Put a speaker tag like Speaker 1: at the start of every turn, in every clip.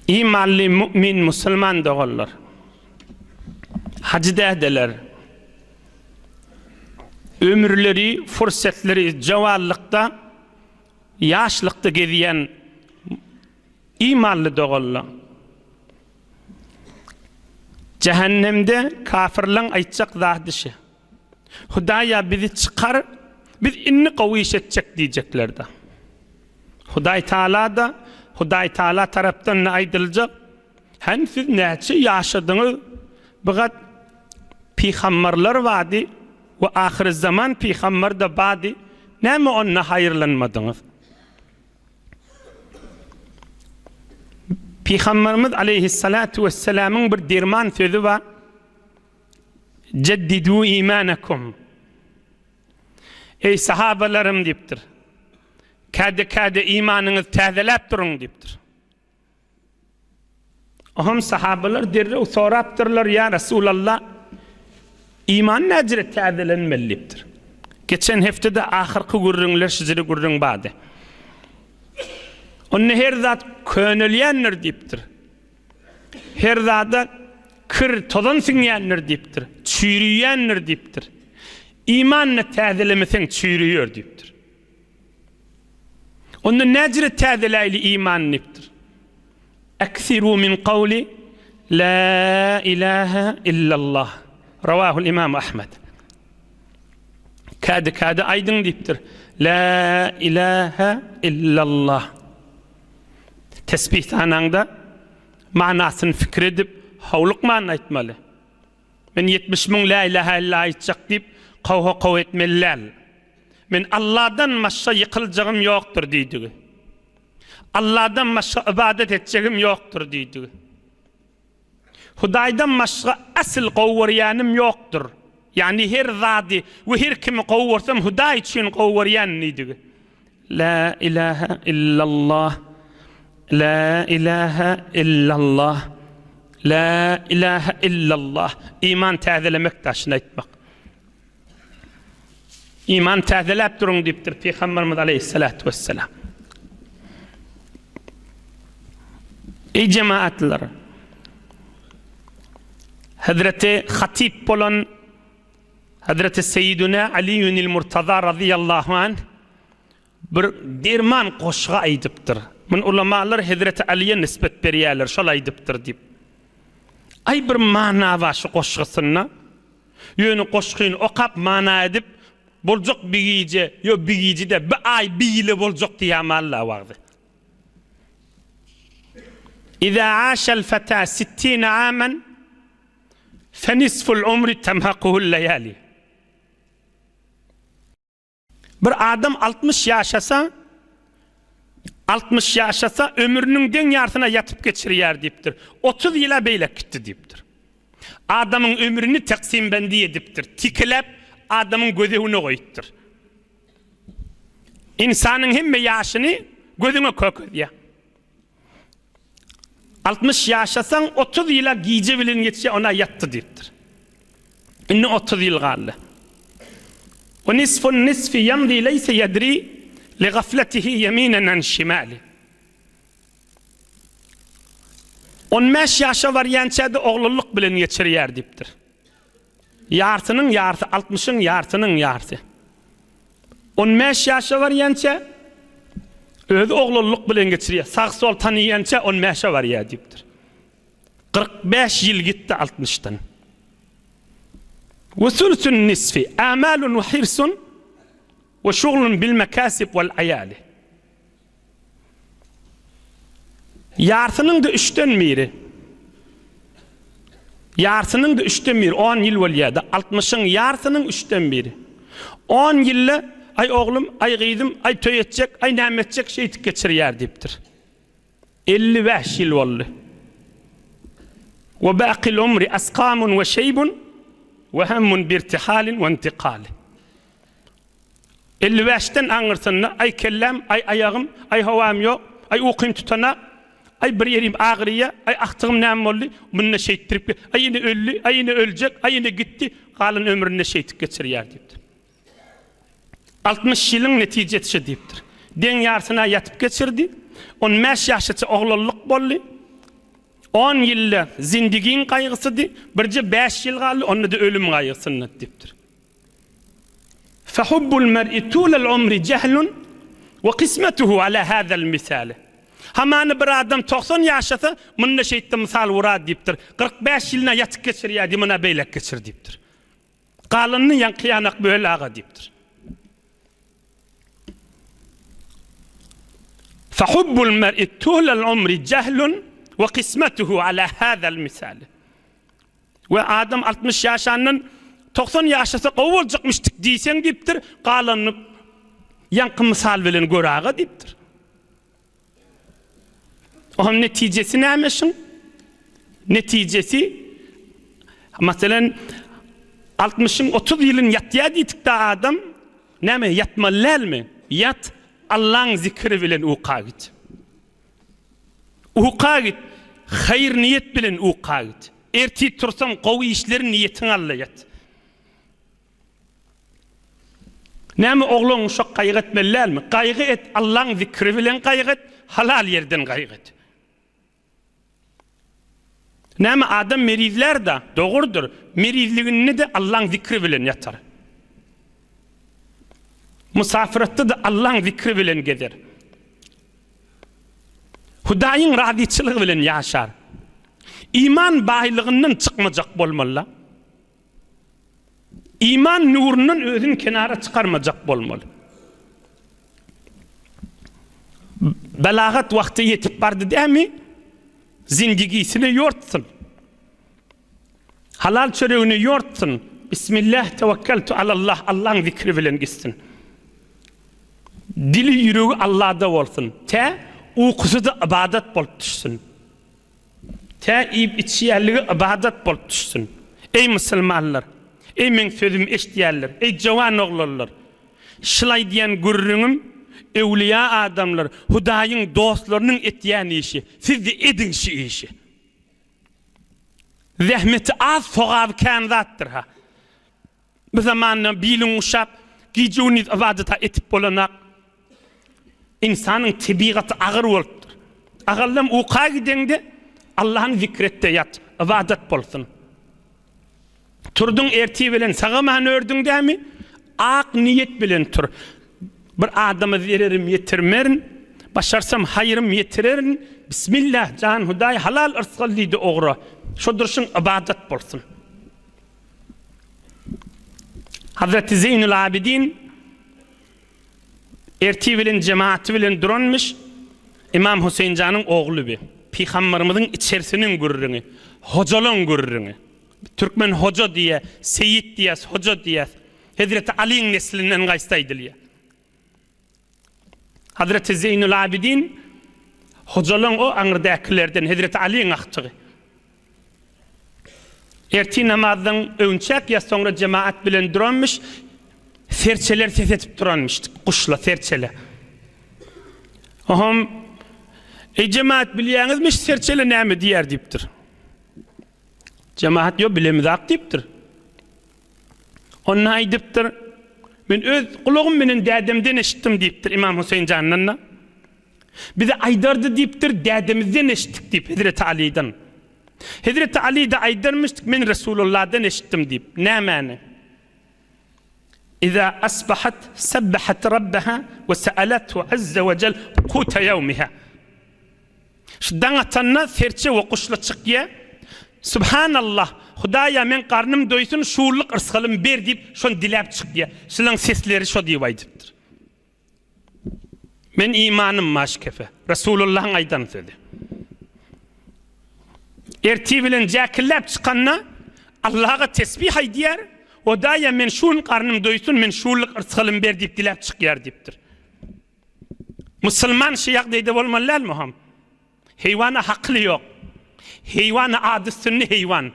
Speaker 1: Imanly mu'min musulman doganlar! Hajy dädeler! Ömürleri, fursetleri jowallykda, ýaşlykda gezýän imanly doganlar! Jähennemde kafirleň aýtjak zady şi. Hudaýa bizi çykar, biz indi gowy iş etjek diýjekler-de. Hudaý Taala-da, Hudaý Taala tarapdan-da aýdyljak, Hany siz näçe ýaşadyňyz, bu gat pygambarlar bardy we ahyrzaman pygambar-da bardy, näme onda haýyrlanmadyňyz? Pygambarymyz aleýhissalatu wessalamyň bir derman sözi bar. Jeddidu imanakum. Eý sahabalarym diýipdir. Käde-käde imanyňyzy täzeläp duruň diýipdir. Ohm sahabalar derrew sorapdyrlar, Ýa Resulallah, iman näjire täzelenmeli diýipdir. Geçen hepdede ahyrky gürrüňler şijire gürrüň bardy. Onda her zat könelýändir diýipdir. Her zada kir, tozan siňýändir diýipdir. Çüýrüýändir diýipdir. Imanyny täzelemeseň çüýrüýär diýipdir. Onda näjire täzeläýli imany diýipdir. Eksiru min kawli la ilaha illallah. Rawahul Imam Ahmed. Käde-käde aýdyň diýipdir. La ilaha illallah. Tesbih sanaňda manasyny pikir edip, howlukman aýtmaly. Men 70 müň lä ilaha illa aýtjak diýip, kow-ha-kow etmeli däl. Men Alladan başga ýykyljagym ýokdur diýdigi. Alladan başga ybadat etjegim ýokdur diýdigi. Hudaýdan başga asyl gowy görýänim ýokdur. Ýagny her zady we her kimi gowy görsem Hudaý üçin gowy görýän diýdigi. La ilaha illallah La ilaha illallah La ilaha illallah Iman täzelemek daşyny aýtmak. Iman täzeläp duruň diýipdir Pygamberimiz aleýhissalatu wesselam. Eý jemaatlar! Hazreti Hatip bolan Hazreti Seýiduna Aliýunil Murtaza razyýallahu anh bir derman goşgy aýdypdyr. Muny ulamalar Hezreti Alyýa nisbet berýärler, şol aýdypdyr diýip. Aý bir mana bar şu goşgusynda. Ýöne goşgyny okap mana edip boljak bi gije, ýo bi gije däl, bi aý, bi ýyla boljak diýýämalla wagzy. Iza aşal feta sittina aman fenisful umri temhakuhul leýali. Bir adam 60 ýaşasa, 60 ýaşasa ömrüniň deň ýarsyna ýatyp geçirýär diýipdir. 30 ýyla beýlek gitdi diýipdir. Adamyň ömrüni taksimbendi edipdir. Tikiläp adamyň gözegine goýupdyr. Ynsanyň hemme ýaşyny gözüňe kökezýär. 60 ýaşasaň, 30 ýyla gije bilen geçýär, ona ýatdy diýipdir. Indi 30 ýyl galdy. Wa nisfun nisfi ýamdi leýse ýedri li gafletihi ýeminen an şimali. 15 ýaşa barýança-da oglanlyk bilen geçirýär diýipdir. Ýarsynyň ýarsy, altmyşyň ýarsynyň ýarsy. On bäş ýaşa barýança özi oglanlyk bilen geçirýär. Sag-sol tanyýança on bäşe barýar diýipdir. 45 ýyl gitdi altmyşdan. We sülsün nisfi amalun we hirsun we şuglun bil mekasib wal aýali. Ýarsynyň-da üçden biri. Ýarsynyň-da üçden biri, on ýyl bolýar-da, altmyşyň ýarsynyň üçden biri. On ýylda, aý oglum, aý gyzym, aý toý etjek, aý näme etjek, şeýdip geçirýär diýipdir. 55 ýyl boldy. We bakyl umri askamun we şeýbun we hemmun birtihalin we intikali. 55-den aňyrsynda aý kelläm, aý aýagym, aý howam ýok, aý ukym tutanak, aý bir ýerim agyrýa, aý agtygym näme boldy, munda şeýtdirip, aý ine öldi, aý ine öljek, aý ine gitdi, galan ömrüni şeýtip geçirýär diýipdir. 60 ýylyň netijesi şu diýipdir. Deň ýarsyna ýatyp geçirdi. On bäş ýaşaça oglanlyk boldy. On ýylda zindigiň gaýgysydy, birje bäş ýyl galdy, onda-da ölüm gaýgysynda diýipdir. Fehubbul mer'i tulel umri jehlun we kysmetuhu ala hazal misali. Hamany bir adam 90 ýaşasa, munda şeýtde mysal urar diýipdir. 45 ýylyna ýatyp geçirýär diý, muna beýlek geçir diýipdir. Galanyny ýaňky ýanak böl aga diýipdir. Fehubbul mer'i tulel umri jehlun we kysmetuhu ala hazal misali. We adam 60 ýaşandan 90 ýaşasa gowy boljakmyşdyk diýseň diýipdir, galanyny ýaňky mysal bilen gör aga diýipdir. Onuň netijesi näme şuň? Netijesi, meselen, altmyşyň 30 ýylyny ýatýar diýdik-de adam, näme ýatmaly dälmi? Ýat, Allaň zikri bilen uka git. Uka git, haýyr niýet bilen uka git. Ertir tursaň gowy işleri niýetiňe al-da ýat. Näme oglan uşak gaýgy etmeli dälmi? Gaýgy et, Allaň zikri bilen gaýgy et, halal ýerden gaýgy et. Näme adam merizlär-da, dogrudyr, merizliginde-de Allaň zikri bilen ýatar. Musafyratda-da Allaň zikri bilen gezer. Hudaýyň razyçylygy bilen ýaşar. Iman baýlygyndan çykmajak bolmaly-la. Iman nurundan özüni kenara çykarmajak bolmaly. Belagat wagty ýetip bardy dämi? Zindigisine ýortsun. Halal çöregine ýortsun. Bismillah tewekkeltu alallah Allaň zikri bilen gitsin. Dili ýüregi Allada bolsun. Tä ukusy-da ybadat bolup düşsün. Tä iýip-içýänligi ybadat bolup düşsün. Eý, musulmanlar! Eý, meň sözümi eşidýänler! Eý, jowan oglanlar! Şul aýdýan gürrüňim öwlüýä adamlar, Hudaýyň dostlarynyň etýän işi. Siz-de ediň şu işi. Zähmeti az, sogaby kän zatdyr-ha. Bu zamanda biliň guşap, gije-gündiz ybadat-a etip bolanak. Ynsanyň tebigaty agyr bolupdyr. Agallam uka gideňde Allahny zikret-de ýat, ybadat bolsun. Turduň ertir bilen sag-aman ördüň dämi? Ak niýet bilen tur. Bir adama zererim ýetirmerin, başarsam haýrym ýetirerin, Bismillah, jan Hudaý halal yrsgal diýdi ogra. Şo durşuň ybadat bolsun. Hazreti Zeýnül Abidin ertir bilen jemaaty bilen duranmyş, Imam Huseýinjanyň ogly bi. Pygamberimiziň içerisiniň gürrüňi, hojalaň gürrüňi. Türkmen hoja diýýär, seýit diýýäs, hoja diýýäs. Hezreti Alyň neslinden gaýtsa aýdylýar. Hazreti Zeýnül Abidin hojalaň o aňyrdäkilerden Hezreti Alyň agtygy. Ertir namazdan öňçäk ýa soňra jemaat bilen duranmyş, serçeler ses edip duranmyş, guşla, serçele. Oham, Eý jemaat bilýäňizmi şu serçele näme diýýär diýipdir. Jemaat ýok bilemizak diýipdir. Onda aýdypdyr, Men öz gulagym bilen dädemden eşitdim diýipdir, Ymam Huseýin jandan-da. Bize aýdardy diýipdir, dädemizden eşitdik diýip, Hezreti Alydan. Hezreti Aly-da aýdarmyşdyk, men Resulullahdan eşitdim diýip. Nämäni? Iza asbahat sebbahat rabbaha we sa'alathu azza we jel kuta ýewmiha. Şu daň atanda serçe we guşla çykýa. Subhanallah, Hudaýa meň garnym doýsun, şuwluk yrsgalym ber diýip, şony diläp çykýa. Şulaň sesleri şo diýip aýdypdyr. Men imanym maş kefe. Resulullahyň aýdan sözi. Ertir bilen jäkilläp çykanda Allaha tesbih aýdýar, Hudaýa men şu gün garnym doýsun, men şuwluk yrsgalym ber diýip diläp çykýar diýipdir. Musulman şu ýagdaýda bolmaly dälmi hom? Heýwana hakyly ýok. Heýwana ady üstünde heýwan.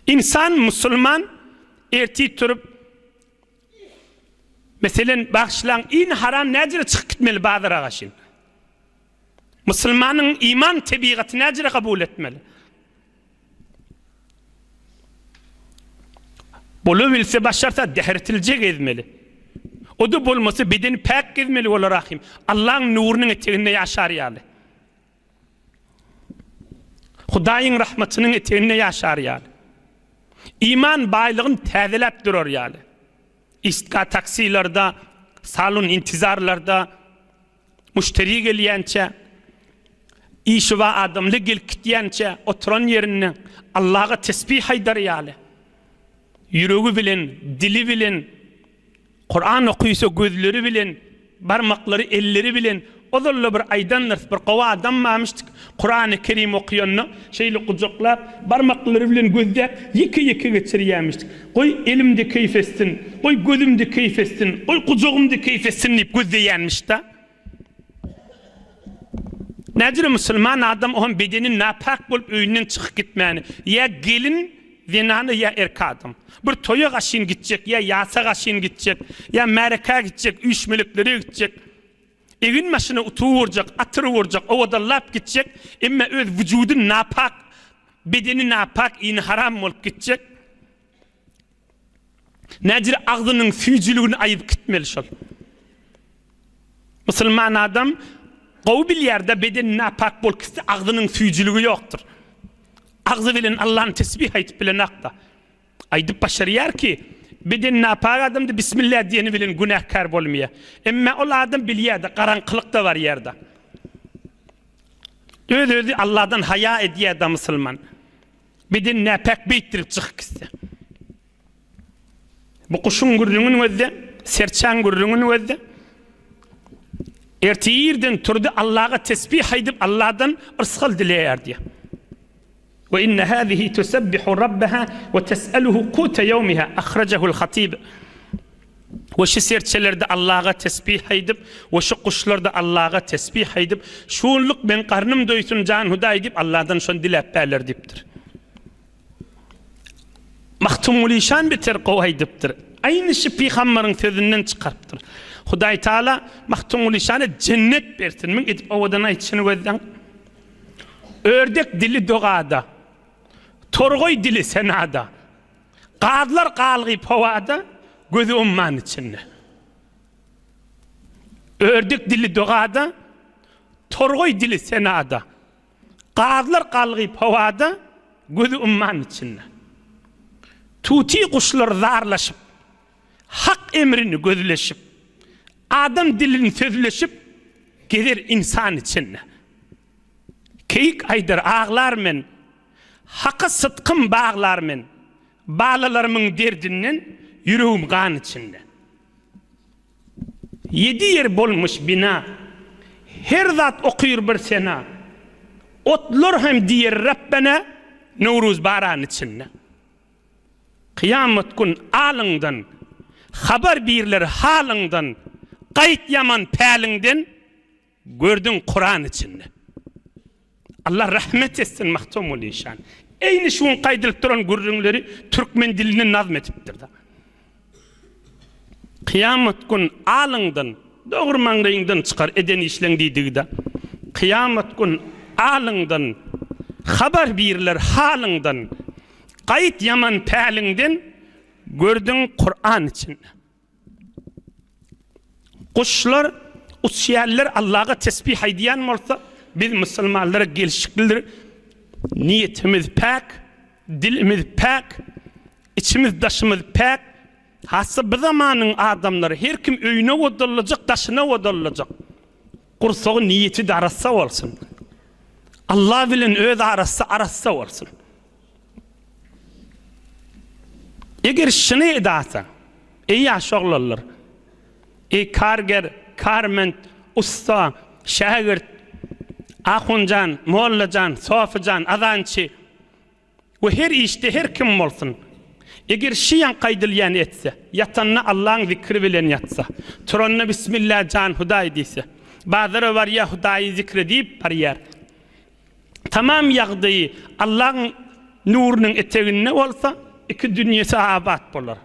Speaker 1: Insan musulman ertir turup meselen bagyşlaň iň haram näjere çykyp gitmeli bazara gaşyn. Musulmanyň iman tebigaty näjere kabul etmeli? Bolabilse başarsa dähretilje gezmeli. O-da bolmasa bedeni päk gezmeli bolar ahym. Allaň nurunyň eteginde ýaşar ýaly. Hudaýyň rahmatynyň eteginde ýaşar ýaly. Iman baýlygyny täzeläp durar ýaly. Istka taksilarda, salon intizarlarda muşderi gelýänçä, işi bar adamly gelip gitýänçä oturan ýerinde Allaha tesbih aýdar ýaly. Ýüregi bilen, dili bilen Kuran okysa gözleri bilen, barmaklary, elleri bilen, ozal-da bir aýdandyrys, bir gowy adam barmyşdyk, Kurany Kerim okýanda şeýle gujaklap, barmaklary bilen gözläp, ýeke-ýeke geçirýärmişdik. Goý, elim-de keýp etsin, goý, gözüm-de keýp etsin, goý, gujagym-da keýp etsin diýip gözleýänmiş-de. Näjüre musulman adam oňam bedeni napak bolup öýünden çykyp gitmäni, ýa gelin zenana ýa erk adam. Bir toýa gaşyn gitjek, ýa ýasa gaşyn gitjek, ýa märekä gitjek, üýşmeleklere gitjek. Egin başyna utugy urjak, atyr urjak, owadanlap gitjek, emma öz wujudy napak, bedeni napak, ini haram bolup gitjek. Näjüre agzynyň süýjüligini aýyp gitmeli şol. Musulman adam gowy bilýär-de bedeni napak bolup gitse agzynyň süýjüligi ýokdur. Agzy bilen Allany tesbih aýdyp bilenakda. Aýdyp başarýar ki, beden napak adamda bismillah diýeni bilen günäkär bolmaýar. Emma ol adam bilýär-de garaňkylykda barýar-da. Öz-özi Alladan haýa edýär-de musulman. Beden näpäk beýtdirip çykyp gitse. Bu guşuň gürrüňini gözle, serçäň gürrüňini gözle. Erte irden turdy Allaga tesbih aýdyp Alladan yrsgal dileýär diýýär. We inne hazihi tusabbihu rabbaha we tes'eluhu kuta ýewmiha ahrajahul hatib. We şu serçelerde Allaga tesbih aýdyp, we şu guşlarda Allaga tesbih aýdyp, şunluk meň garnym doýsun jan Hudaý diýip Alladan şony diläp bärler diýipdir. Magtymguly şan beter gowy aýdypdyr. Aýny şu pygambaryň sözünden çykarypdyr. Hudaý Taala Magtymguly şana jennet bersin. Müň edip owadan aýdyşyny gözläň. Ördek dili dogada, torgaý dili senada. Gazlar galgyp howada, gözi umman içinde. Ördek dili dogada, torgaý dili senada. Gazlar galgyp howada, gözi umman içinde. Tuty guşlar zarlaşyp, Hak emrini gözleşip, adam dilini sözleşip, gezer ynsan içinde. Keýik aýdar, aglar men, Haka sytkym baglar men, balalarymyň derdinden ýüregim gan içinde. Ýedi ýer bolmuş bina, Her zat okyr bir sena. Otlar hem diýer Rabbena, Nowruz baran içinde. Kyýamat gün alyňdan, Habar birler halyňdan, Gaýt ýaman päliňden, Gördüň Kuran içinde. Allah rahmet etsin Magtymguly işan. Eýni şu gün gaýdylyp duran gürrüňleri türkmen dilinde nazm edipdir-de. Kyýamat gün alyňdan, dogry maňlaýyňdan çykar eden işleň diýdigi-de. Kyýamat gün alyňdan, habar biriler halyňdan, gaýt ýaman päliňden, gördüň Kuran içinde. Guşlar, uçýanlar Allaha tesbih aýdýan bolsa, biz musulmanlara gelşiklidir. Niýetimiz päk, dilimiz päk, içimiz daşymyz päk. Hassa bu zamanyň adamlary her kim öýüne odallajak, daşyna odallajak. Gursagy niýeti-de arassa bolsun. Allah bilen öz arasy arassa bolsun. Eger şuny edasa, eý ýaş oglanlar, eý karger, karment, ussa, şägirt, ahunjan, mollajan, sofyjan, azançy we her işde her kim bolsun, eger şy ýaňky aýdylýany etse, ýatanda Allaň zikri bilen ýatsa, turanda Bismillah jan Hudaý diýse, bazara barýar Hudaýy zikre diýip barýar, Tamam ýagdaýy Allaň nurunyň eteginde bolsa, iki dünýesi abat bolar.